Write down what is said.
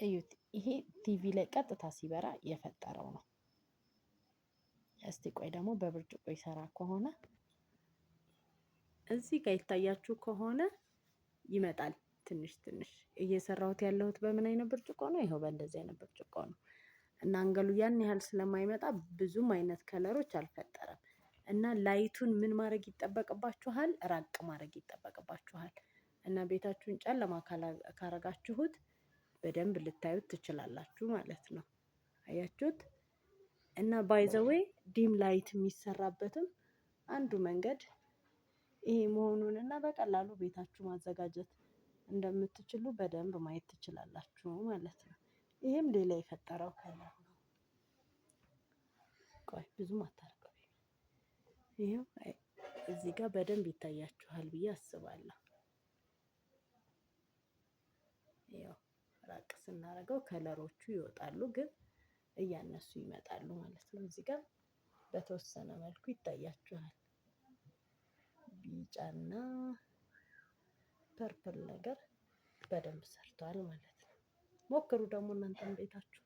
እዩት። ይሄ ቲቪ ላይ ቀጥታ ሲበራ የፈጠረው ነው። እስቲ ቆይ ደግሞ በብርጭቆ ይሰራ ከሆነ፣ እዚህ ጋር ይታያችሁ ከሆነ ይመጣል ትንሽ ትንሽ። እየሰራሁት ያለሁት በምን አይነት ብርጭቆ ነው? ይኸው በእንደዚህ አይነት ብርጭቆ ነው። እና angle ኡ ያን ያህል ስለማይመጣ ብዙም አይነት color ኦች አልፈጠረም። እና light ኡን ምን ማድረግ ይጠበቅባችኋል? ራቅ ማድረግ ይጠበቅባችኋል። እና ቤታችሁን ጨለማ ካረጋችሁት በደንብ ልታዩት ትችላላችሁ ማለት ነው። አያችሁት? እና by the way dim light የሚሰራበትም አንዱ መንገድ ይሄ መሆኑን እና በቀላሉ ቤታችሁ ማዘጋጀት እንደምትችሉ በደንብ ማየት ትችላላችሁ ማለት ነው። ይሄም ሌላ የፈጠረው color ነው። ቆይ፣ ብዙም አታርገው። ይሄው እዚህ ጋር በደንብ ይታያችኋል ብዬ አስባለሁ። ይኸው ራቅ ስናደርገው color ኦቹ ይወጣሉ፣ ግን እያነሱ ይመጣሉ ማለት ነው። እዚህ ጋር በተወሰነ መልኩ ይታያችኋል። ቢጫና purple ነገር በደንብ ሰርቷል ማለት ነው። ሞክሩ ደግሞ እናንተም ቤታችሁ።